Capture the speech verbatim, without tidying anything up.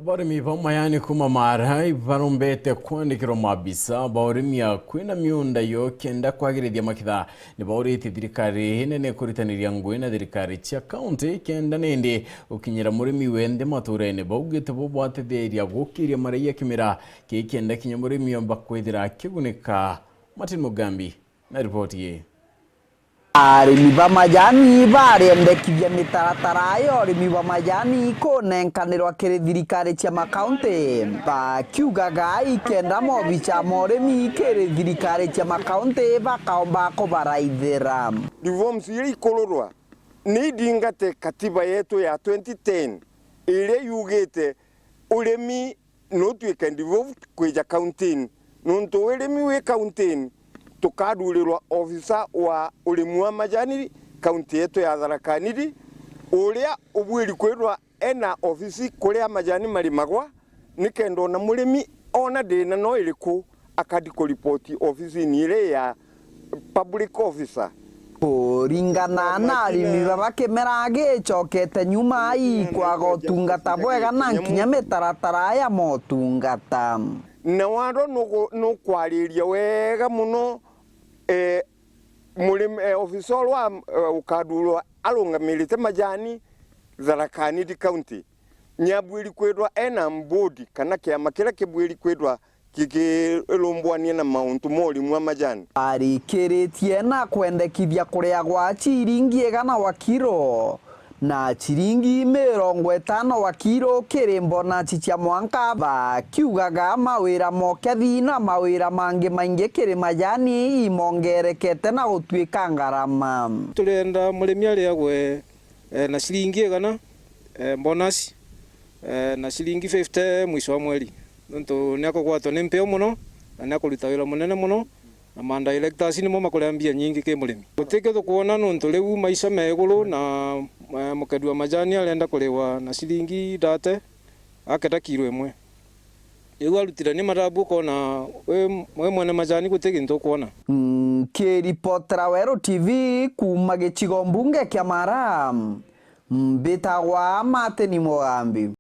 Barimi ba majani kuma Mara ibarombete kwandikirwa maabisa ba urimi a kwina miunda yo kenda kwagirithia makitha. Nibauritie thirikari inene kuritaniria ngugi na thirikari cia kaunti kenda nindi gukinyira murimi wenthe maturene. Baugite bo bwatetheria gukiria marai ya kimera kii kenda kinya murimi omba kwithira akigunika. Martin Mugambi na riboti ii. Arimi ba majani barendekithia mitaratara ya urimi bwa majani kunenkanirwa kiri thirikari cia makaunti, bakiugaga ikenda mobicha ma urimi kiri thirikari cia makaunti bakaomba kubaraithira. Reforms iria ikururwa ni idingate katiba yetu ya twenty ten, iria yugite urimi no tuike devolved kwija kauntini, nontu urimi wi kauntini, tukarurirwa ofisa wa urimi wa majani kaunti yetu ya Tharaka Nithi, uria ubwiri kwithirwa ena ofisi kuria majani marimagwa, nikenda ona murimi ona thina no iriku akadi kuripoti ofisini iria ya public officer. Kuringana na arimi baba, kimera gicokete nyuma i kwaga utungata bwega na nkinya mitaratara ya motungata. Na waro nugu-, nukwariria wega muno, eh, murimi, eh, ofisa uria, eh, ukadurwa arungamirite majani Tharaka Nithi County. Niabwiri kwithirwa ena mbodi kana kiama kiria kibwiri kwithirwa kikirumbuania na mauntu ma urimi wa majani. Arikiritie na kwendekithia kuria gwa ciringi igana wa kiro na ciringi mirongo itano wa kiro kiri mbonaci cia mwanka, bakiugaga mawira mokethi na mawira mangi maingi kiri majani imongerekete na gutuika ngarama. Turenda murimi ariagwe eh, na ciringi igana, eh, bonus, eh, na ciringi fifty mwisho wa mweri. Nontu ni akugwatwa ni mpeo mono, na ni akuruta wira munene mono, na ma directors nimo makuria mbia nyingi ki murimi. Gutikio tukwona nontu riu maisha me iguru, na, eh, mukedi wa majani arenda kuriwa na ciringi thirty, aketa kiro imwe. Riu arutire ni mathabu, ukona wi, wi mwene majani guti gintu ukwona. Nkiripotera Weru T V kuuma gicigo mbunge kia Mara, mbitagwa Martin Mugambi.